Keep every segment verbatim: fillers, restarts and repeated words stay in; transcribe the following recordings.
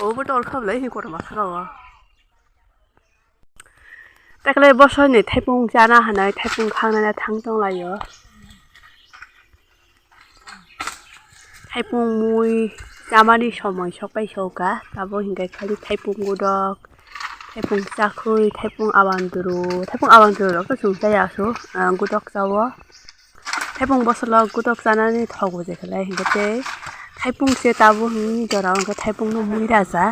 Obo tor kha belai hi kotorma kha o. Takle bosor ni thaipung chana hanai thaipung khangnai thang tong lai o. Thaipung mui chamani somoi sok pai sok kha, abo hinkhe khali thaipung gudok, thaipung chakhwi, thaipung abanduru, thaipung abanduru rok to chwng chaya aswk, ah, gudok chao. Thaipung bosolo gudok chanani thogo je khlai hinkhe tei thaipung se tabuk hwnwi jora o hinkhe thaipung no mui raja.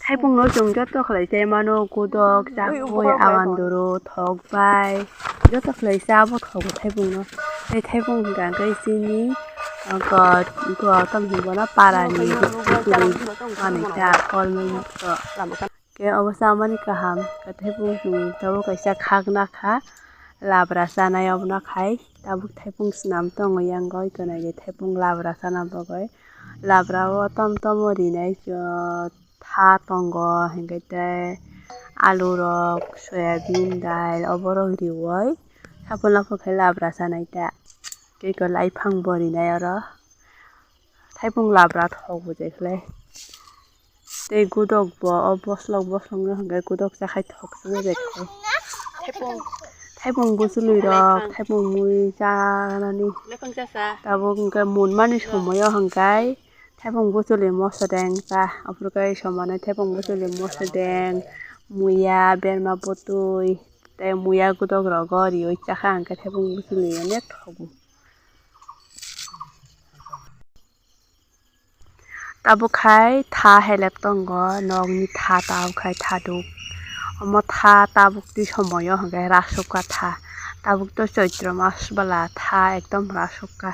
Thaipung no chwng joto khlai chai mano, gudok, chakhwi, abanduru, thok bai, joto khlai cha bo thogo thaipung no. Tei thaipung hwnkha khe chini, ah, go, go tamo hwnwi bono para ni bwtwi manwi ta, kolmani to. Khe obo chamani kaham, khe thaipung chwng tabuk kaisa khakna kha, labra chanai obono khai, tabuk thaipung swnam tongo yang goi, tei nai thaipung labra chana bagwi, labra o tom tomo rinai, ah, tha tongo, hinkhe tei alu rok, soyabin, dal oborok riwi, saphang laphang khe labra chanai ta, tei khe laiphang bo rinai oro. Thaipung labra thok bo je khlai. Tei gudok bo o boslok boslok no hwnkhe gudok chakhai thok swngo je khlai. Thaipung, thaipung bwchwlwi rok, thaipung mui chanani. Tabuk hwnkhe munmani somoio hwnkhe thaipung bwchwlwi moso deng cha. Aphuru khe somani thaipung bwchwlwi moso deng, muya, berma bwtwi, tei muya gudok rogo riwi chakha hwnkhe thaipung bwchwlwi onek thogo. Tabuk khai tha helep tongo, nokni tha tabuk khai thaduk. Omo tha tabuk twi somoio hwnkhe rasukha tha. Tabuk to choitro mas bwla tha ekdom rasukha.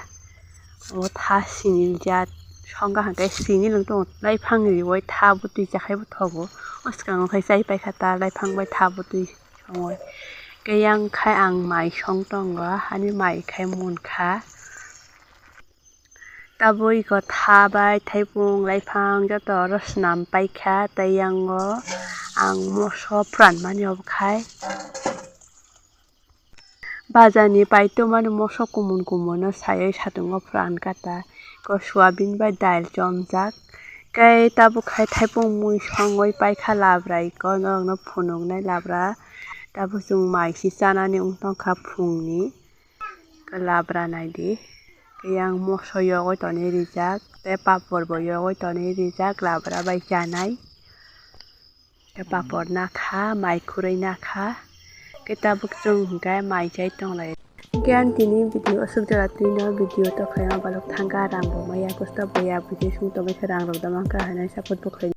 Omo tha siniljak, songkha hwnkhe sinil wng tongo, laiphang riwi tha bwtwi chakhai bo thogo. O swkango khai chai paikha ta laiphang bai tha bwtwi songwi. Khe yang khai ang mai song tongo, ani mai khai munkha. Tabuk iko tha bai thaipung laiphang joto oro swnam paikha, tei yango ang moso pran mani obo khai. Bazar ni paitwmani moso kumun kumun no saywi satungo pran kata, iko soyabin bai dal chomjak, tei tabuk khai thaipung mui songwi paikha labra, iko norokno phunuknai labra, tabuk chwng mai se chanani wng tongkha phungni. Labra naidi, yang moso yogwi tonwi rijak, tei papor bo yogwi tonwi rijak, labra bai chanai. Tei papor nakha, mai khurui nakha, khe tabuk chwng hwnkhe mai chai tonglai. Hwnkhe ang tini video aswk jora twino video tokhlaima balok thangkha, rang bo maya, kosto bo ya, buji sung tongwi khe rang rok da mankha hinwi support bo khlai.